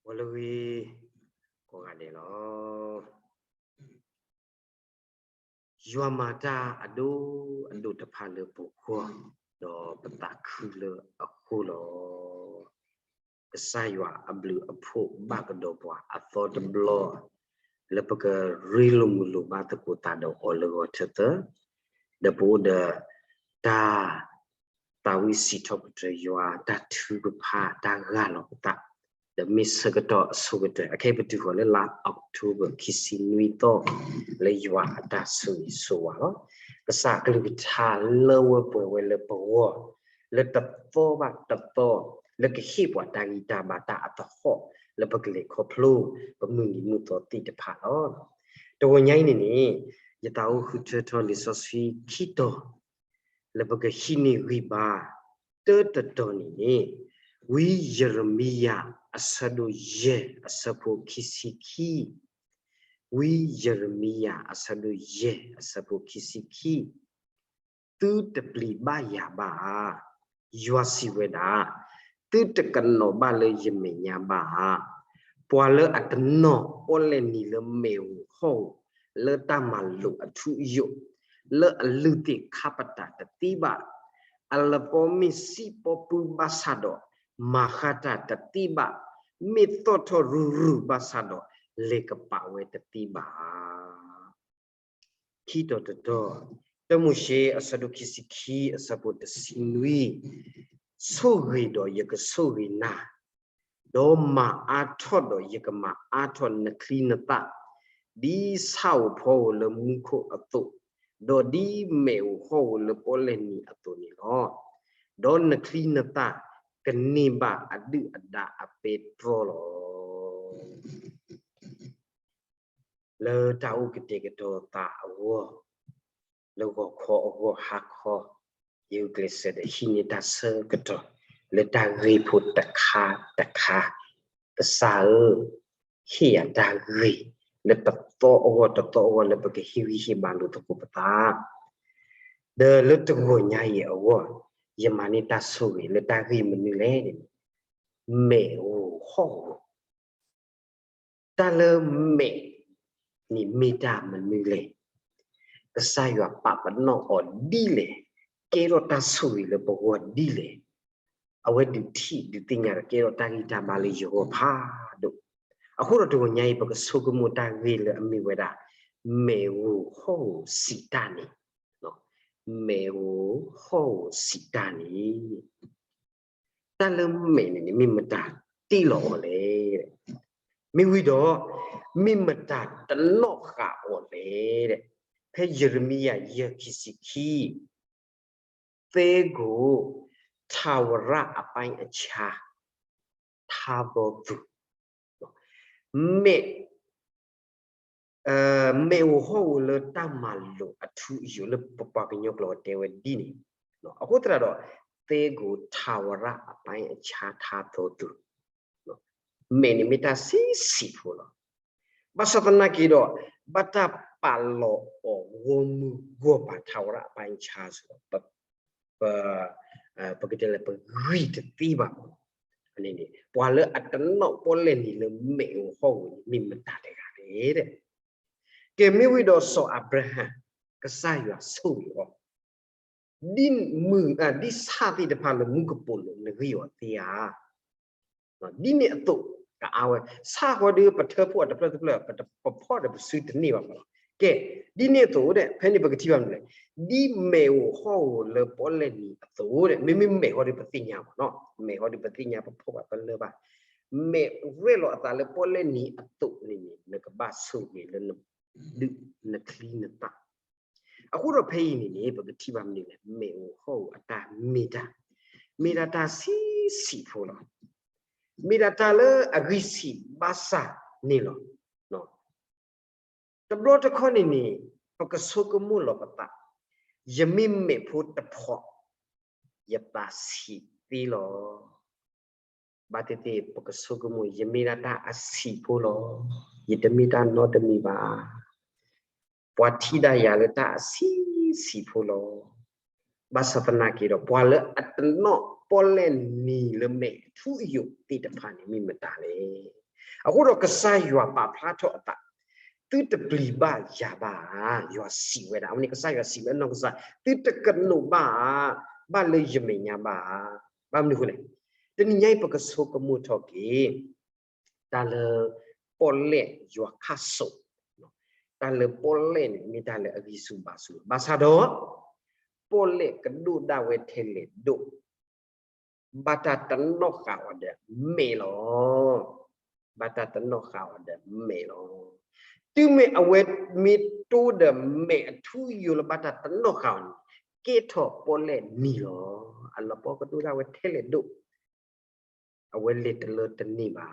ဝဲလၢဂ့ၤ ကိးဂၤဒဲးလီၤ. ယွၤမၤတၢ်အဒိၣ်အဒိၣ်တဖၣ်လၢပဂီၢ်, ဒီးပသးခုလၢအဃိလီၤ. ကစၢ်ယွၤအဘျုးအဖှိၣ်ဘၣ်ကဒီးပှၤအသီတဘျီ, လၢပကရ့လိာ်မုာ်လိာ်ဘၣ်သကိးသးဒီးအီၤလၢဂီၤထၢၣ်သၢ, ဒီးပအိၣ်ဒီးတၢ် သးဝံၣ်စံးထီၣ်ပတြၢၤယွၤ, တၢ်ထုကဖၣ်, တၢ်ဂၢ်လီၤပသး, ဒီးမ့ၢ်ဆၢကတီၢ်အဆိကတၢၢ်, အခဲအံၤပတုၤဃီၤလၢလါ October ခံဆံနွံသီ, လၢယွၤအတၢ်ဆိၣ်ဂ့ၤဆိၣ်ဝါလီၤ. ကစၢ်ကလုၢ်ကထါလၢဝဲပှဲၤဝဲလၢပဂီၢ်, လၢတသီဘၣ်တသီ, လၢကဟ့ၣ်ပှၤတၢ်ဂံၢ်တၢ်ဘါတၢ်အသဟီၣ်, လၢပကလဲၤခီဖျိ ပမုၢ်နံၤမုၢ်သီသ့ၣ်တဖၣ်လီၤ. တဂီၤညါအံၤန့ၣ်န့ၣ်, ယသးအိၣ်ဃုထၢထီၣ်လံာ်စီဆှံခံတီၤ, လၢပကဟံးန့ၢ်ဂံၢ်ဘါ, တၢတတီၤန့ၣ်န့ၣ်, ဝံယံးရမံယၤအဆၢဒိၣ်ယဲၢ်အဆၢဖိခံဆံခံ, ဝံယံးရမံယၤအဆၢဒိၣ်ယဲၢ်အဆၢဖိခံဆံခံ, သုတပျံၤဘၣ်ယၤဘၣ်ဧါ. ယွၤစံးဝဲဒၣ်, သုတကနီၣ်ဘၣ်လၢယမဲာ်ညါဘၣ်ဧါ. ပှၤလၢအတနီၣ်ပီၣ်လဲၣ်နံၤလၢမ့ၣ်ဧိၤဟီၣ်ဧိၤ, လၢတၢ်မၤလိာ်အထူအယိာ်, လၢအလုၢ်သ့ၣ်ခါပတာ်တသ့ဘၣ်, အလပီမ့ၢ်စံၣ်ပီပုၢ်ဘၣ်ဆၣ်ဒီး, မၤဃၣ်တၢ်တသ့ဘၣ်, မ့ၢ်သီၣ်ထီၣ်ရုၢ်ရုၢ်ဘၣ်ဆၣ်ဒီး, လဲၤကပာ်ဝဲတသ့ဘၣ်. ခံတီၤတတီၤ, တၢမိၤၡ့အဆၢဒိၣ်ခံဆံခံအဆၢဖိတဆံနွံ, ဆိၣ်ဂ့ၤဒီးယကဆိၣ်ဂ့ၤနၤ, ဒီးမၤအါထီၣ်ဒီးယကမၤအါထီၣ်နချံနသၣ်, ဒ်ဆၣ်ဧိၤဖီဧိၤလၢမူခိၣ်အသိး, ဒီးဒ်မ့ၣ်ဧိၤဟီၣ်ဧိၤလၢပီၣ်လဲၣ်နံၤအသိးန့ၣ်လီၤ. ဒီးနချံနသၣ်ကန့ၢ်ဘၣ်အဒုၣ်အဒါအပဲတြီလီၤ. လၢတၢ်အိၣ်ကတဲာ်ကတီၤသးအဂီၢ်, လၢဂီၤခီအဂီၢ်ဟါခီ, ယဂုာ်ကျဲးစၢးဒီးဟံးန့ၢ်တၢ်ဆၢကတီၢ်, လၢတၢ်ဂ့ၢ်ဖိတခါတခါ, ကစၢ်ဧၢ, ဟ့ၣ်ယၤတၢ်ဂ့ၢ်, လၢတသီအဂီၢ်တသီအဂီၢ်လၢပကဟ့ၣ်ဂံၢ်ဟ့ၣ်ဘါလိာ်သကိးပသး, ဒီးလၢတဂီၤညါအံၤအဂီၢ်, ယမၤန့ၢ်တၢ်ဆိၣ်ဂ့ၤလၢတၢ်ဂ့ၢ်မနုၤလဲၣ်န့ၣ်, မ့ၣ်ဧိၤဟီၣ်ဧိၤ တၢ်လၢမ့ၣ်န့ၣ်မ့ၢ်တၢ်မနုၤလဲၣ်, ကစၢ်ယွၤပာ်ပနီၣ်အီၤဒ်လဲၣ်, ကဲထီၣ်တၢ်ဆိၣ်ဂ့ၤလၢပဂီၢ်ဒ်လဲၣ်, အဝဲဒုးထံၣ်ဒုးသ့ၣ်ညါဒီးကဲထီၣ်တၢ်ဂံၢ်တၢ်ဘါလၢယဂီၢ်ဖးဒိၣ်. အဃိဒီးတဂီၤညါအံၤ ပကဆိကမိၣ်တၢ်ဂ့ၢ်လၢအမ့ၢ်ဝဲဒၣ်, မ့ၣ်ဧိၤဟီၣ်ဧိၤစံးတၢ်န့ၣ်, မ့ၣ်ဧိၤဟီၣ်ဧိၤစံးတၢ်န့ၣ် တၢ်လၢမ့ၣ်န့ၣ်န့ၣ် မ့ၢ်မတၤတ့လီၤအီၤလဲၣ်. မ့ၢ်ဝံၤဒီး, မ့ၢ်မတၤတနီၣ်ဃာ်အီၤလဲၣ်. ဖဲယံးရမံယၤယဲၢ်ခံဆံခံ, သဲကိး, ထးဝရအပိုင်းအခြား, ထါဘီသူၣ်, မ့ၣ် မ့ၣ်ဧိၤဟီၣ်ဧိၤလၢတၢ်မၤလိာ်အထူအယိာ် လၢပပှၤကညီကျိာ်တဲဝဲဒ်န့ၣ်, အဃိသတးဒီး, သဲကိး ထးဝရအပိုင်းအခြား ထါဘီသူၣ်, မ့ၣ်န့ၣ်မ့ၢ်တၢ်ဆံးဆံးဖိလီၤ. ဘၣ်ဆၣ်သနာ်က့ဒီး, ဘၣ်တၢ်ပာ်လီၤအီၤဂီၢ်မုၢ်ဂီၢ်ပၤ ထးဝရအပိုင်းအခြား စ့ၢ်ကီး ပ ပကတဲလၢပဂံၢ်တသ့ဘၣ်. ပှၤလၢအတနီၣ်ပီၣ်လဲၣ်နံၤလၢမ့ၣ်ဧိၤဟီၣ်ဧိၤန့ၣ် မ့ၢ်မတၤတဂၤလဲၣ်. ကဲမ့ၢ်ဝံၤဒီးစီၤအၤဘြၤဟၣ်, ကစၢ်ယွၤဆိၣ်ဂ့ၤအီၤ, ဒ်မုၢ်, ဒ်ဆၣ်သ့ၣ်တဖၣ်လၢမူကပိာ်လိၤနဂံၢ်အီၤသ့ဧါ. ဒ်န့ၣ်အသိးကအါဝဲ, ဆၣ်ဃီဒီးပထၢဖှိၣ်အတဖျၢၣ်တဖျၢၣ် ပဖီၣ်ဒီးပစုတန့ၢ်ဘၣ်မးလီၤ. ကဲ, ဒ်န့ၣ်အသိးဒီး ဖဲန့ၣ်ပကထံၣ်ဘၣ်မနုၤလဲၣ်, ဒ်မ့ၣ်ဧိၤဟီၣ်ဧိၤလၢပီၣ်လဲၣ်နံၤအသိးဒီး မ့မ့ၢ်မ့ၣ်ဟီဒီးပသ့ၣ်ညါမးနီၤ, မ့ၣ်ဟီဒီးပသ့ၣ်ညါပဖီၣ်ဘၣ်ပလၢၢ်ဘၣ်, မ့ၣ်ရဲၣ်လီၤအသးလၢပီၣ်လဲၣ်နံၤအသိးန့ၣ်န့ၣ် နကဘၣ်ဆိၣ်ဂ့ၤလၢနဒုၣ်နချံနသၣ် အဃိဒီးဖဲအံၤန့ၣ်န့ၣ် ပကထံၣ်ဘၣ်မနုၤလဲၣ်, မ့ၣ်ဧိၤဟီၣ်ဧိၤအတၢ်မ့ၢ်တၢ်, မ့ၢ်ဒၣ်တၢ်ဆံးဆံးဖိလီၤ. မ့ၢ်ဒၣ်တၢ်လၢအဂံၢ်ဆံးဘၣ်ဆၣ်န့ၣ်လီၤ. တဘျီတခီၣ်န့ၣ်န့ၣ် ပကဆိကမိၣ်လီၤပသး, ယမ့ၢ်မ့ၣ်ဖိတဖီ, ယသးဆံးသ့လီၤ. ဘၣ်သ့ၣ်သ့ၣ်ပကဆိကမိၣ် ယမ့ၢ်ဒၣ်တၢ်အဆံးဖိလီၤ. ယတမ့ၢ်တၢ်နီတမံၤဘၣ်. ပှၤထံၣ်ဒၣ်ယၤလၢတၢ်အဆံးဆံးဖိလီၤ. ဘၣ်ဆၣ်သနာ်က့ဒီး ပှၤလၢအတနီၣ်ပီၣ်လဲၣ်နံၤလၢမဲးအထူအယိာ်သ့ၣ်တဖၣ်န့ၣ် မ့ၢ်မတၤလဲၣ်. အဃိဒီးကစၢ်ယွၤပာ်ဖျါထီၣ်အသး, သုတပျံၤဘၣ်ယၤဘၣ်ဧါ, ယွၤစံးဝဲဒၣ်, အဝဲန့ၣ်ကစၢ်ယွၤစံးဝဲအနီၢ်ကစၢ်, သုတကနိးဘၣ်ဧါ, ဘၣ်လၢယမဲာ်ညါဘၣ်ဧါ. ဘၣ်မနုၤအဃိလဲၣ်. တနံၤညါအံၤ ပကဆိကမိၣ်ထီၣ်က့ၤ တၢ်လၢပီၣ်လဲၣ်ယွၤခၣ်စိး, တၢ်လၢပီၣ်လဲၣ်န့ၣ် မ့ၢ်တၢ်လၢအဂံၢ်ဆူၣ်ဘါဆူၣ်လီၤ. ဘၣ်ဆၣ်ဒီး ပီၣ်လဲၣ်ကဒိၣ်ဒၣ်ဝဲထဲလဲၣ်ဒိၣ်, ဘၣ်တၢ်တနီၣ်ဃာ်အီၤဒီးမဲးလီၤ. ဘၣ်တၢ်တနီၣ်ဃာ်အီၤဒီးမဲးလီၤ. တုၤမ့ၢ်အဝဲမ့ၢ်တိဒီးမဲးအထူအယိာ်လၢဘၣ်တၢ်တနီၣ်ဃာ်အီၤန့ၣ်, ကဲထီၣ်ပီၣ်လဲၣ်နံၤလီၤ. အလပီကဒိၣ်ဒၣ်ဝဲထဲလဲၣ်ဒိၣ် အဝဲလဲၤတလၢတန့ၢ်ဘၣ်.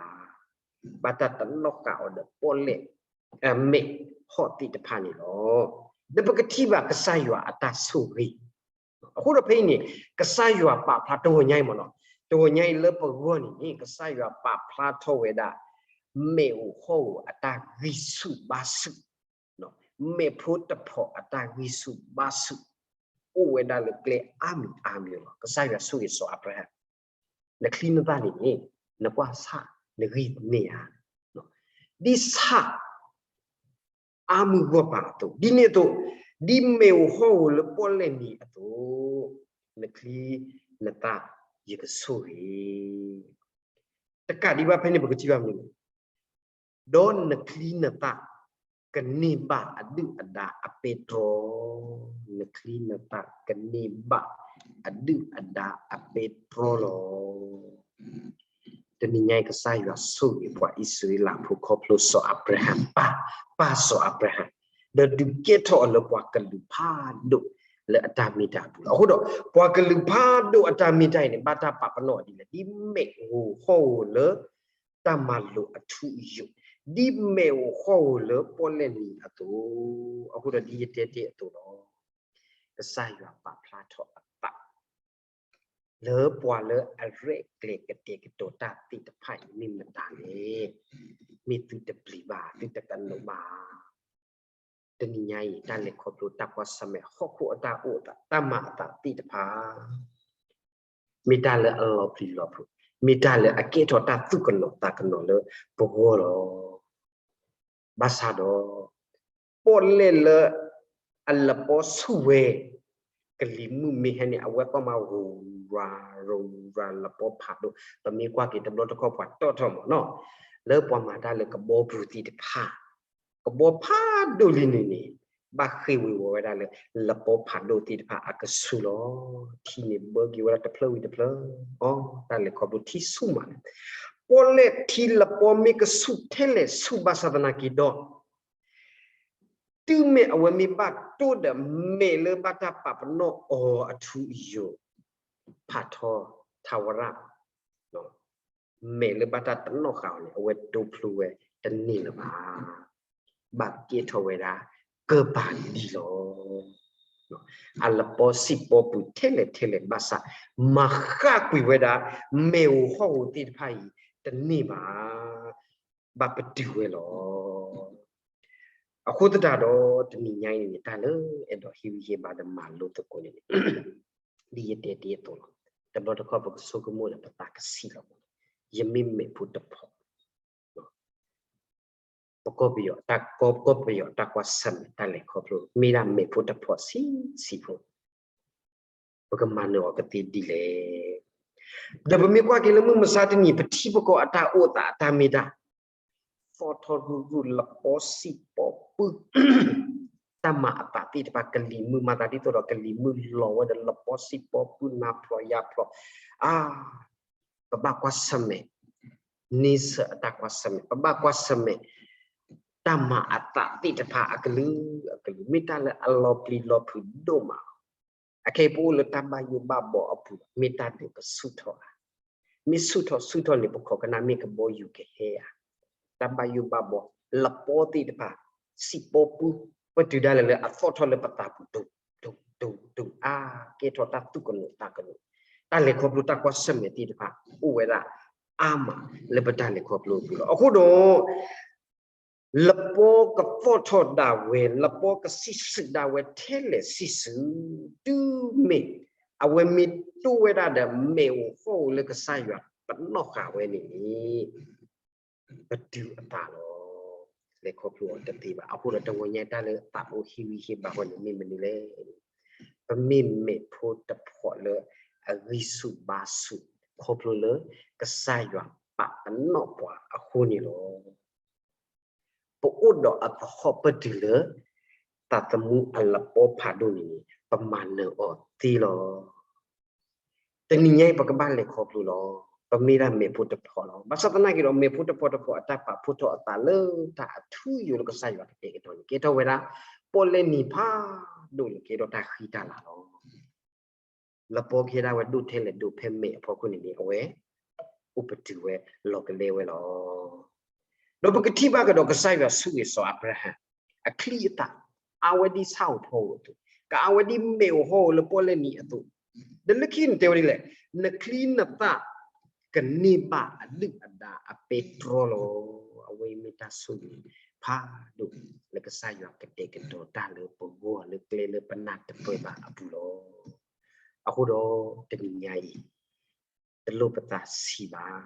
ဘၣ်တၢ်တနီၣ်ဃာ်အီၤဒီးပီၣ်လဲၣ်, အမဲးဟီၣ်သ့ၣ်တဖၣ်န့ၣ်လီၤ. ဒီးပကထံၣ်ဘၣ်ကစၢ်ယွၤအတၢ်ဆိၣ်ဂ့ၤ. အဃိဒီးဖဲအံၤန့ၣ် ကစၢ်ယွၤပာ်ဖျါတဂီၤညါအံၤမ့ၢ်နီၤ, တဂီၤညါအံၤလၢပဂီၢ်န့ၣ်န့ၣ် ကစၢ်ယွၤပာ်ဖျါထီၣ်ဝဲဒၣ် မဲးအိၣ်ဟီၣ်အိၣ်အတၢ်ဂံၢ်ဆူၣ်ဘါဆူၣ်, မဲးဖိတဖီၣ်အတၢ်ဂံၢ်ဆူၣ်ဘါဆူၣ် အိၣ်ဝဲဒၣ်လၢကျဲအါမံၤအါမံၤလီၤ. ကစၢ်ယွၤဆိၣ်ဂ့ၤစီၤအၤဘြၤဟၣ်, နချံနသၣ်န့ၣ်န့ၣ် နကွၢ်ဆၣ်နဂံၢ်န့ၢ်ဧါ. ဒ်ဆၣ်အါမုၢ်ဂီၢ်ပၤအသိး, ဒ်န့ၣ်အသိး, ဒ်မဲးအိၣ်ဟီၣ်အိၣ်လၢပီၣ်လဲၣ်နံၤအသိး, နချံနသၣ်ယကဆိၣ်ဂ့ၤ. တကးဒံးဘၣ်ဖဲန့ၣ် ပကထံၣ်ဘၣ်မနုၤလဲၣ်. ဒီးနချံနသၣ် ကန့ၢ်ဘၣ်အဒုၣ်အဒါအပဲတြီ, နချံနသၣ်ကန့ၢ်ဘၣ်အဒုၣ်အဒါအပဲတြီလီၤ. တနံၤညါအံၤ ကစၢ်ယွၤဆိၣ်ဂ့ၤပှၤအံၣ်စရ့လးဖိခီဖျိစီၤအၤဘြၤဟၣ်, ပၢ်စီၤအၤဘြၤဟၣ်, ဒီးဒုးကဲထီၣ်အီၤလၢပှၤကလုာ်ဖးဒိၣ်လၢအတၢ်မ့ၢ်တၢ်ပူၤလီၤ. အဃိဒီး ပှၤကလုာ်ဖးဒိၣ်အတၢ်မ့ၢ်တၢ်အံၤန့ၣ် ဘၣ်တၢ်ပာ်ပနီၣ်အီၤဒ်လဲၣ်, ဒ်မဲးအိၣ်ဟီၣ်အိၣ်လၢ တၢ်မၤလိာ်အထူအယိာ်, ဒ်မဲးအိၣ်ဟီၣ်အိၣ်လၢပီၣ်လဲၣ်နံၤအသိး, အဃိဒီးဒ်ယတဲတ့ၢ်အသိးလီၤ. ကစၢ်ယွၤပာ်ဖျါထီၣ်အသး လၢပှၤလၢအရဲၣ်ကျဲၤကတဲာ်ကတီၤတၢ်သ့ၣ်တဖၣ်အံၤ မ့ၢ်မတၤလဲၣ်. မ့ၢ်သုတပျံၤဘၣ်, သုတကနိးဘၣ်. တနံၤညါအံၤ တၢ်လဲၤခီဖျိတၢ်ကွၢ်ဆၢၣ်မဲာ် ဟီၣ်ခိၣ်အတၢ်အိၣ်အသး တၢ်မၤအသးသ့ၣ်တဖၣ် မ့ၢ်တၢ်လၢအလီၤပျံၤလီၤဖုး, မ့ၢ်တၢ်လၢအကဲထီၣ်တၢ်သူၣ်ကနိးသးကနိးလၢပဂီၢ်လီၤ. ဘၣ်ဆၣ်ဒီး ပီၣ်လဲၣ်လၢအလပီဆူၣ်ဝဲ ကလံၤမုၢ်မ့ၢ်ဟဲန့ၣ် အဝဲကီၢ်မး ရူၤရၤရူၤရၤ လပီဖးဒိၣ်, ပမ့ၢ်ကွၢ်က့ၤတဘျီတခီၣ်ပှၤတီၢ်ထီၣ်မးနီၤ, လၢပှၤမၤတၢ်လၢကဘီပူၤသ့ၣ်တဖၣ် ကဘီဖးဒိၣ်လံန့ၣ်န့ၣ် ဘၣ်ဃ့ၢ်ဝ့ၤဝီၤဝဲဒၣ်လၢ လပီဖးဒိၣ်သ့ၣ်တဖၣ်အကဆူၣ်လီၤ. ထံန့ၣ်ဘၢက့ၤဝဲဒၣ်တဖျၢၣ်ဝံၤတဖျၢၣ်, အီ တၢ်လဲၤခီဖျိထံဆူၣ်မးန့ၣ်, ပီၣ်လဲၣ်ထံလပီမ့ၢ်ကဆူၣ်ထဲလဲၣ်ဆူၣ်ဘၣ်ဆၣ်သနာ်က့ဒီး တုၤမ့ၢ်အဝဲမ့ၢ်ဘၣ်တိၢ်ဒီးမဲးလၢဘၣ်တၢ်ပာ်ပနီၣ်အီၤအထူအယိာ် ဖးထီ ထးဝရၣ် မဲးလၢဘၣ်တၢ်တနီၣ်ဃာ်အီၤန့ၣ် အဝဲတိဖျိဝဲတန့ၢ်လၢၤဘၣ်. ဘၣ်ကဲထီၣ်ဝဲဒၣ်ကၢၢ်ပၤလံလီၤ. အလပီစံၣ်ပီပူၤထဲလဲၣ်ထဲလဲၣ်ဘၣ်ဆၣ် မၤဃၣ်ကွံာ်ဝဲဒၣ် မဲးအိၣ်ဟီၣ်အိၣ်သ့ၣ်တဖၣ်အံၤတန့ၢ်ဘၣ်. ဘၣ်ပတုာ်ဝဲလီၤ. အဃိသတးဒီး တနံၤညါအံၤန့ၣ် တၢ်လၢအဲၣ်ဒိးဟ့ၣ်ဂံၢ်ဟ့ၣ်ဘါဒီးမၤလိသကိးန့ၣ်န့ၣ် ဒ်ယတဲတ့ၢ်အသိးလီၤ. တဘျီတခီၣ်ပကဆိကမိၣ်ဒီးပသးကဆံးလီၤ. ယမ့ၢ်မဲးဖိတဖီၣ် ပကီၢ်ပယီၤ တၢ်ကီၢ်ပယီၤတၢ်ကွၢ်ဆၢၣ်မဲာ်တၢ်လဲၤခီဖျိ မ့ၢ်ဒၣ်မဲးဖိတဖီၣ်ဆံးဆံးဖိ ပကမၤနၢၤအီၤကသ့ဒ်လဲၣ်. ဒီးပမ့ၢ်ကွၢ်က့ၤလၢမုၢ်မဆါတနံၤ ပထံပကီၢ်အတၢ်အိၣ်သးအတၢ်မ့ၢ်တၢ် သီၣ်ထီၣ်ရူၢ်ရူၢ် လပီစံၣ်ပီပုၢ် တၢ်မၤအသးသ့ၣ်တဖၣ် ကလံၤမုၢ်မၤသးဒ်သိးဒီး ကလံၤမုၢ်လီၤဝဲဒီး လပီစံၣ်ပီပုၢ် နၤဖျိယၤဖျိ အါ ပဘၣ်ကွၢ်ဆၢၣ်မဲာ် န့ဆၢၣ်အတၢ်ကွၢ်ဆၢၣ်မဲာ် ပဘၣ်ကွၢ်ဆၢၣ်မဲာ် တၢ်မၤအသးသ့ၣ်တဖၣ်အကလုာ်အကလုာ် မ့ၢ်တၢ်လၢအလီၤပျံၤလီၤဖုးဒိၣ်မးလီၤ. အခဲအံၤပအိၣ်လၢတၢ်ဘၣ်ယိၣ်ဘၣ်ဘီအပူၤ မ့ၢ်တၢ်ဒုးကဆူၣ်ထီၣ်ဧါ. မ့ၢ်ဆူၣ်ထီၣ်ဆူၣ်ထီၣ်န့ၣ် ပခိးကနၣ်မ့ၢ်ကဘီယူၤကဟဲဧါ. တၢ်ဘၣ်ယိၣ်ဘၣ်ဘီ လပီသ့ၣ်တဖၣ် စံၣ်ပီပုၢ် ပတုာ်ဒၣ်လဲာ်လၢအသီၣ်ထီၣ်လၢပသးပူၤ ဒူၣ်ဒူၣ်ဒူၣ်ဒူၣ် အါ ကဲထီၣ်တၢ်သူၣ်ကနိးသးကနိး တၢ်လဲၤခီဖျိတၢ်ကွၢ်ဆၢၣ်မဲာ်သ့ၣ်တဖၣ် အိၣ်ဝဲဒၣ်အါမးလၢပတၢ်လဲၤခီဖျိအပူၤလီၤ. အဃိဒီး လပီကသီၣ်ထီၣ်ဒၣ်ဝဲ, လပီကစံၣ်စုာ်ဒၣ်ဝဲထဲလဲၣ်စံၣ်စုာ်, တုၤမ့ၢ်အဝဲမ့ၢ်တိဝဲဒၣ်ဒီး မ့ၣ်အိၣ်ဟီၣ်အိၣ်လၢကစၢ်ယွၤပနီၣ်ဃာ်ဝဲန့ၣ်န့ၣ် ပတုၤအသးလီၤ. လဲၤခီဖျိအီၤတသ့ဘၣ်. အဃိဒီးတဂီၤညါတၢ်လၢသးအိၣ်ဟ့ၣ်ဂံၢ်ဟ့ၣ်ဘါအဂီၢ်န့ၣ်မ့ၢ်မနုၤလဲၣ်. ပမ့ၢ်မ့ၣ်ဖိတဖီၣ်လၢအဂံၢ်ဆူၣ်ဘါဆူၣ် ခီဖျိလၢကစၢ်ယွၤပာ်ပနီၣ်ပှၤအဃိန့ၣ်လီၤ. ပအိၣ်ဒီးအသဟီၣ်ပတုာ်လၢ သးသမူအလပီဖးဒိၣ်န့ၣ်န့ၣ် ပမၤနၢၤအီၤသ့လီၤ. တနံၤညါအံၤပကဘၣ်လဲၤခီဖျိလီၤ. ပမ့ၢ်ဒၣ်မ့ၣ်ဖိတဖီၣ်လီၤ. ဘၣ်ဆၣ်သနာ်က့ဒီး မ့ၣ်ဖိတဖီၣ်တဖီၣ်အတၢ်ပာ်ဖှိၣ်ထီၣ်အသးလၢတၢ်အထူအယိာ်လၢကစၢ်ယွၤကတဲာ်ကတီၤန့ၣ် ကဲထီၣ်ဝဲဒၣ် ပီၣ်လဲၣ်နံၤဖးဒိၣ်လၢကဲထီၣ်တၢ်ဃံတၢ်လၤလီၤ. လပီကဲဒၣ်ဝဲဒိၣ်ထဲလဲၣ်ဒိၣ်ထဲမဲာ်အဖီခိၣ်န့ၣ်န့ၣ် အဝဲအိၣ်ပတုာ်ဝဲလီၤကလဲဝဲလီၤ. ဒီးပကထံၣ်ဘၣ်ကဒီးကစၢ်ယွၤဆိၣ်ဂ့ၤစီၤအၤဘြၤဟၣ် အချံအသၣ် အါဝဲဒ်ဆၣ်ဧိၤဖီဧိၤအသိး, ကအါဝဲဒ်မ့ၣ်အိၣ်ဟီၣ်အိၣ်လၢပီၣ်လဲၣ်နံၤအသိး, ဒီးလၢခံန့ၣ်တဲဝဲဒ်လဲၣ်, နချံနသၣ်ကန့ၢ်ဘၣ်အဒုၣ်အဒါအပဲတြီလီၤ. အဝဲအံၤမ့ၢ်တၢ်ဆိၣ်ဂ့ၤဖးဒိၣ် လၢကစၢ်ယွၤကတဲာ်ကတီၤတၢ်လၢပဂီၢ်လၢကျဲလၢပနၢ်တပၢၢ်ဘၣ်အပူၤလီၤ. အဃိဒီးတနံၤညါအံၤ တလိၣ်ပသးဆံးဘၣ်.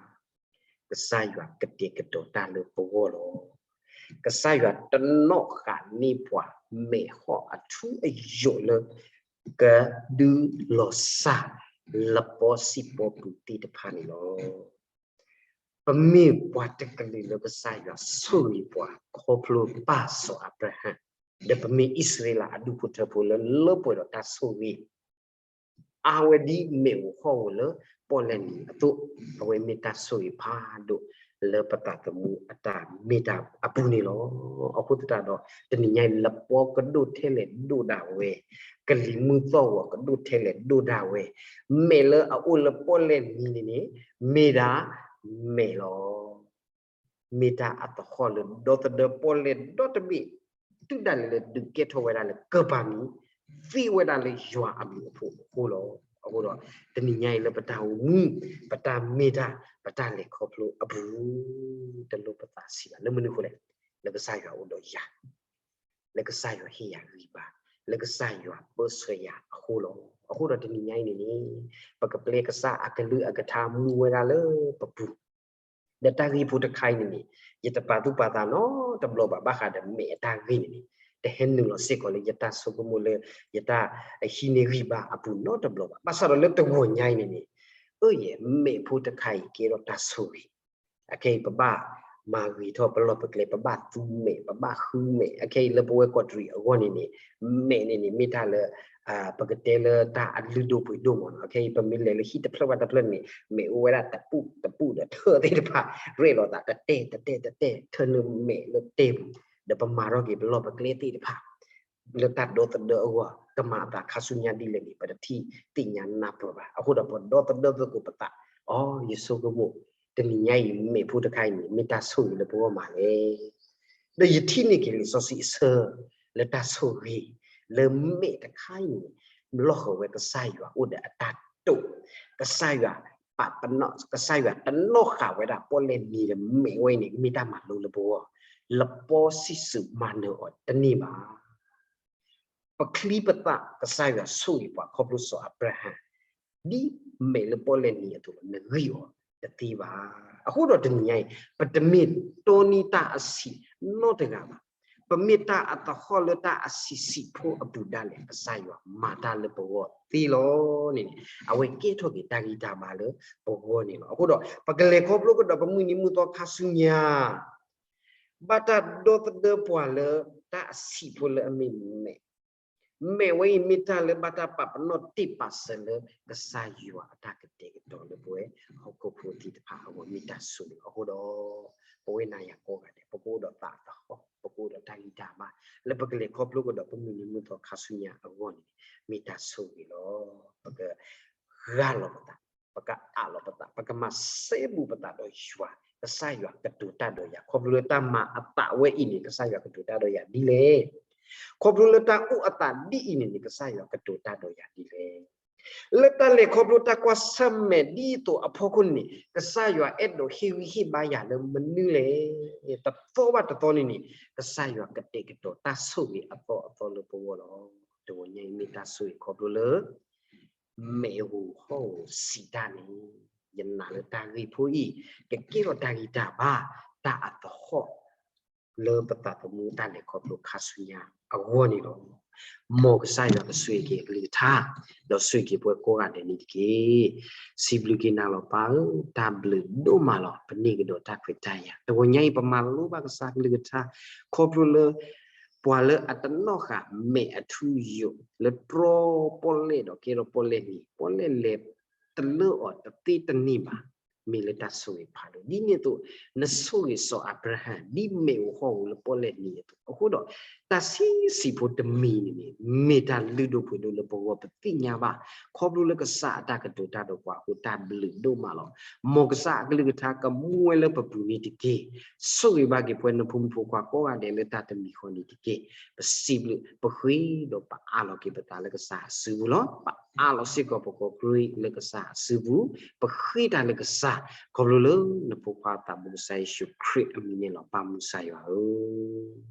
ကစၢ်ယွၤကတဲာ်ကတီၤတၢ်လၢပဂီၢ်လီၤ. ကစၢ်ယွၤတနီၣ်ဃာ်န့ၢ်ပှၤ မ့ၣ်ဟီၣ်အထူအယိာ်လၢ ကဒုးလီၤစၢ်လပီစံၣ်ပီပူၤသ့ၣ်တဖၣ်န့ၣ်လီၤ. ပမ့ၢ်ပှၤတကလုာ်လၢကစၢ်ယွၤဆိၣ်ဂ့ၤပှၤခီဖျိပၢ်စီၤအၤဘြၤဟၣ်, ဒီးပမ့ၢ်အံၣ်စရ့လးအဒူၣ်ဖိထၢဖိလၢလၢပှဲၤဒီးတၢ်ဆိၣ်ဂ့ၤ အါဝဲဒ်မ့ၣ်အိၣ်ဟီၣ်အိၣ်လၢပီၣ်လဲၣ်နံၤအသိး, အဝဲမ့ၢ်တၢ်ဆိၣ်ဂ့ၤဖးဒိၣ်လၢပသးသမူအတၢ်မ့ၢ်တၢ်အပူၤန့ၣ်လီၤ. အဃိသတးဒီး တနံၤညါအံၤ လပီကဒိၣ်ထဲလဲၣ်ဒိၣ်ဒၣ်ဝဲ, ကလံၤမုၢ်သီၣ်ဂီၤကဒိၣ်ထဲလဲၣ်ဒိၣ်ဒၣ်ဝဲ, မဲာ်လၢအအိၣ်လၢပီၣ်လဲၣ်နံၤန့ၣ်န့ၣ် မ့ၢ်ဒၣ်မဲာ်လီၤ. မ့ၢ်တၢ်အသဟီၣ်လၢဒီသဒၢပီၣ်လဲၣ်ဒီတဘ့ၣ်, တုၤဒၣ်လဲာ်လၢဒုးကဲထီၣ်ဝဲဒၣ်လၢကၢၢ်ပၤမံၤ, သ့ဝဲဒၣ်လၢယွၤအဘျုးအဖှိၣ်အဃိလီၤ. အဃိဒီး တနံၤညါအံၤလၢပတၢ်အိၣ်မူ, ပတၢ်မ့ၢ်တၢ်, ပတၢ်လဲၤခီဖျိအပူၤ, တလိၣ်ပသးဆံးဘၣ်. လၢမနုၤအဃိလဲၣ်, လၢကစၢ်ယွၤအိၣ်ဒီးယၤ, လၢကစၢ်ယွၤဟ့ၣ်ယၤဂံၢ်ဘါ, လၢကစၢ်ယွၤပၢဆှၢယၤအဃိလီၤ. အဃိဒီးတနံၤညါအံၤန့ၣ်န့ၣ်, ပကပျဲကစၢ်အကလုၢ်အကထါမူဝဲဒၣ်လၢပပူၤ ဒီးတၢ်ဂ့ၢ်ဖိတခါအံၤန့ၣ်န့ၣ်, ယတပာ်သူၣ်ပာ်သးနီတဘျီဘၣ် ဘၣ်ဃးဒီးမဲာ်အတၢ်ဂ့ၢ်န့ၣ်န့ၣ်, တဟဲနုာ်လီၤစ့ၢ်ကီးလၢယတၢ်ဆိကမိၣ်လၢ ယတၢ်ဟံးန့ၢ်ဂံၢ်ဘါအပူၤနီတဘျီဘၣ်. ဘၣ်ဆၣ်ဒီးလၢတဂီၤညါအံၤန့ၣ်န့ၣ်, အၢယဲၢ် မဲာ်ဖိတခါအံၤကဲထီၣ်တၢ်ဆိၣ်ဂ့ၤ, အခဲအံၤပဘၣ်မၤဂ့ၤထီၣ်ပလီၢ်ပကျဲ, ပဘၣ်သူမဲာ်, ပဘၣ်ဃုမဲာ်, အခဲအံၤလၢပဝဲကီးတရံးအဂီၢ်န့ၣ်န့ၣ်, မဲာ်န့ၣ်န့ၣ် မ့ၢ်တၢ်လၢ ပကတဲလၢတၢ်အလုၢ်ဒိၣ်ပှ့ၤဒိၣ်မးနီၤ. အခဲအံၤ ပမ့ၢ်လဲၤလၢဟံၣ်တဖျၢၣ်ဘၣ်တဖျၢၣ်န့ၣ် မဲာ်အိၣ်ဝဲဒၣ်တပူၣ်တပူၣ်ဒီးထၢၣ်သ့ၣ်တဖၣ် ရဲၣ်လီၤသးတတဲာ်တတဲာ်တတဲာ် ထၢၣ်နုာ်မဲာ်လၢတဲာ်ပူၤ, ဒီးပမၤထီၣ်က့ၤပလီၢ်ပကျဲသ့ၣ်တဖၣ် လၢတၢ်ဒီသဒၢအဂီၢ် ကမၤအသးခါဆူညါဒ်လဲၣ်န့ၣ် ပတထံၣ်သ့ၣ်ညါနၢ်ပၢၢ်ဘၣ်. အဃိဒီးပဒီသဒၢသကိးပသး, အိ ယဆိကမိၣ် တနံၤညါအံၤ မဲာ်ဖိတခါအံၤန့ၣ် မ့ၢ်တၢ်ဆိၣ်ဂ့ၤလၢပဂီၢ်မးလဲၣ်. ဒီးယထံၣ်န့ၢ်က့ၤလံာ်စီဆှံအဆၢ လၢတၢ်ဆိၣ်ဂ့ၤ လၢမဲာ်တခါအံၤန့ၣ် လီၢ်ဃၢၤဝဲကစၢ်ယွၤအိၣ်ဒီးအတၢ်တိာ်, ကစၢ်ယွၤပာ်ပနီၣ်, ကစၢ်ယွၤတနီၣ်ဃာ်ဝဲဒၣ်ပီၣ်လဲၣ်နံၤဒီးမဲာ်ဝဲအံၤန့ၣ် မ့ၢ်တၢ်မၤလိလၢပဂီၢ်, လပီစံၣ်စုာ်မၤနၢၤအီၤတန့ၢ်ဘၣ်. ပချံပသၣ် ကစၢ်ယွၤဆိၣ်ဂ့ၤပှၤခီဖျိစီၤအၤဘြၤဟၣ် ဒ်မဲာ်လၢပီၣ်လဲၣ်နံၤအသိး နဂံၢ်အီၤတသ့ဘၣ်. အဃိဒီးတနံၤညါအံၤ ပတမ့ၢ်တိၢ်နီၣ်တၢ်အဆံးနီတဂၤဘၣ်. ပမ့ၢ်တၢ်အသဟီၣ်လၢတၢ်အဆံးဆံးဖိအပူၤဒၣ်လဲာ် ကစၢ်ယွၤမၤတၢ်လၢပဂီၢ်သ့လီၤန့ၣ်န့ၣ် အဝဲကဲထီၣ်က့ၤတၢ်ဂံၢ်တၢ်ဘါလၢပဂီၢ်န့ၣ်လီၤ. အဃိဒီး ပကလဲၤခီဖျိကဒီးပမုၢ်နံၤမုၢ်သီခါဆူညါ ဘၣ်တၢ်ဒီသဒၢပှၤလၢတၢ်အဆံးဖိလၢအမ့ၢ်မဲာ်, မဲာ်ဝဲအံၤမ့ၢ်တၢ်လၢဘၣ်တၢ်ပာ်ပနီၣ်တ့ၢ်ပာ်စၢၤလၢကစၢ်ယွၤအတၢ်ကတဲာ်ကတီၤလၢပဝဲဟီၣ်ခိၣ်ဖိသ့ၣ်တဖၣ်အဂီၢ် မ့ၢ်တၢ်ဆိၣ်ဂ့ၤလီၤ. အဃိဒီး ပဝဲနၤယၤကိးဂၤဒဲး ပကအိၣ်ဒီးသးသဟီၣ် ပကအိၣ်ဒီးတၢ်ဂံၢ်တၢ်ဘါ လၢပကလဲၤခီဖျိကဒီးပမုၢ်နံၤမုၢ်သီခါဆူညါအဂီၢ်န့ၣ် မ့ၢ်တၢ်ဆိၣ်ဂ့ၤလီၤ. ပက ဂၢ်လီၤပသး, ပကအးလီၤပသး, ပကမၤစဲဘူးပသးဒီးယွၤ, ကစၢ်ယွၤကတိၤတၢ်ဒီးယၤ, ခီဖျိလၢတၢ်မၤအသးဝဲအံၤန့ၣ် ကစၢ်ယွၤကတိၤတၢ်ဒီးယၤဒ်လဲၣ်. ခီဖျိလၢတၢ်အိၣ်အသးဒ်အံၤန့ၣ်န့ၣ် ကစၢ်ယွၤကတိၤတၢ်ဒီးယၤဒ်လဲၣ်. လၢတၢ်လဲၤခီဖျိတၢ်ကွၢ်ဆၢၣ်မဲာ်ဒ်သိးအဖီခိၣ်န့ၣ် ကစၢ်ယွၤအဲၣ်ဒိးဟ့ၣ်ဂံၢ်ဟ့ၣ်ဘါယၤလၢမနုၤလဲၣ်. တသီဘၣ်တသီန့ၣ်န့ၣ် ကစၢ်ယွၤကတဲာ်ကတီၤတၢ်ဆိၣ်ဂ့ၤအသီအသီလၢပဂီၢ်လီၤ. တဂီၤညါအံၤမ့ၢ်တၢ်ဆိၣ်ဂ့ၤခီဖျိလၢ မဲာ်ဧိၤဟီၣ်ဧိၤစံးတၢ်န့ၣ်, ယနာ်လၢတၢ်ဂ့ၢ်ဖိအံၤ ကကဲထီၣ်တၢ်ဂံၢ်တၢ်ဘါ တၢ်အသဟီၣ် လၢပသးသမူတၢ်လဲၤခီဖျိခါဆူညါအဂီၢ်န့ၣ်လီၤ. မ်ကစၢ်ယွၤကဆိၣ်ဂ့ၤက့ၤအကလုၢ်ကထါ ဒီးဆိၣ်ဂ့ၤက့ၤပှၤကိးဂၤဒဲးန့ၣ်တက့ၢ်. စံးဘျုးက့ၤနၤလီၤပၢ်ဧၢ, တၢ်ဘျုးဒိၣ်မးလီၤ. ပန့ၢ်ကဒီးတၢ်ခွဲးတၢ်ယာ် တဂီၤညါအံၤ ပမၤလိဘၣ်ကစၢ်ကလုၢ်ကထါ ခီဖျိလၢ ပှၤလၢအတနီၣ်ဃာ်မဲာ်အထူအယိာ် လၢတြီပီၣ်လဲၣ်ဒီးကဲထီၣ်ပီၣ်လဲၣ်န့ၣ် ပီၣ်လဲၣ်လဲၤတလၢအီၤတသ့တန့ၢ်ဘၣ်. မ့ၢ်လၢတၢ်ဆိၣ်ဂ့ၤဖးဒိၣ် ဒ်န့ၣ်အသိး နဆိၣ်ဂ့ၤစီၤအၤဘြၤဟၣ် ဒ်မဲာ်ဧိၤဟီၣ်ဧိၤလၢပီၣ်လဲၣ်န့ၣ်အသိး အဃိဒီး တၢ်ဆံးဆံးဖိတမံၤန့ၣ်န့ၣ် မ့ၢ်တၢ်လုၢ်ဒိၣ်ပှ့ၤဒိၣ်လၢပဂီၢ်ပသ့ၣ်ညါဘၣ်. ခီဖျိလၢကစၢ်အတၢ်ကတိၤတၢ်ဒီးပှၤအဃိ တၢ်ဘျုးဒိၣ်မးလီၤ. မ်ကစၢ်အကလုၢ်ကထါကမူဝဲလၢပပူၤန့ၣ်တက့ၢ်. ဆိၣ်ဂ့ၤဘၣ်က့ၤပှၤနဖိမုၣ်ဖိခွါကိးဂၤဒဲးလၢတၢ်တမံၤဃီန့ၣ်တက့ၢ်. ပစံးဘျုး ပဃ့ဒီးပအးလီၤက့ၤပသးလၢကစၢ်အစုပူၤလီၤ. ပအးလီၤစ့ၢ်ကီးပကိးကရ့ၣ်လၢကစၢ်အစုပူၤ, ပဃ့တၢ်လၢကစၢ် ခီဖျိလၢနဖိခွါသးဘိကစၢ်ယ့ၣ်ၡူးခရံာ်အမံၤန့ၣ်လီၤ. ပၢ်မုၢ်ကစၢ်ယွၤဧၢ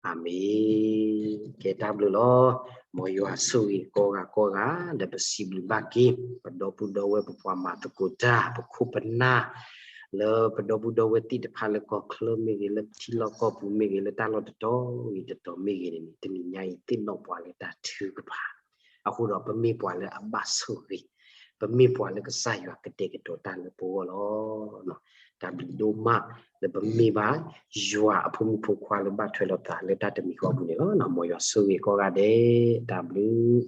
အၤမ့ၣ်. ကဲတၢ်ဘျုးလီၤ. မ်ယွၤဆိၣ်ဂ့ၤကိးဂၤကိးဂၤ ဒီးပစံးဘျုးဘၣ်က့ၤ ပဒီပုၢ်ဒီဝဲၢ် ပပှၤမၤသကိးတၢ် ပခိၣ်ပနၢ် လၢပဒီပုၢ်ဒီဝဲၢ်သ့ၣ်တဖၣ်လၢကီၢ်ချၢမ့ၢ်ဂ့ၤ လၢထံလီၢ်ကီၢ်ပူၤမ့ၢ်ဂ့ၤ လၢတၢ်လီၢ်တတီၤဂ့ၤတတီၤမ့ၢ်ဂ့ၤန့ၣ်န့ၣ် တနံၤညါအံၤသ့ၣ်နီၣ်ပှၤလၢတၢ်ထုကဖၣ် အဃိဒီးပမ့ၢ်ပှၤလၢအဘၣ်ဆိၣ်ဂ့ၤ, ပမ့ၢ်ပှၤလၢကစၢ်ယွၤကတဲာ်ကတီၤတၢ်လၢပဂီၢ်လီၤ. တၢ်ဘျုးဒိၣ်မးလၢပမ့ၢ်ဘၣ် ယွၤအဖိမုၣ်ဖိခွါလၢဘၣ်ထွဲလိာ်သးလၢတၢ်တမံၤဃီအပူၤန့ၣ်လီၤ. မ်ယွၤဆိၣ်ဂ့ၤကိးဂၤဒဲး တၢ်ဘျုး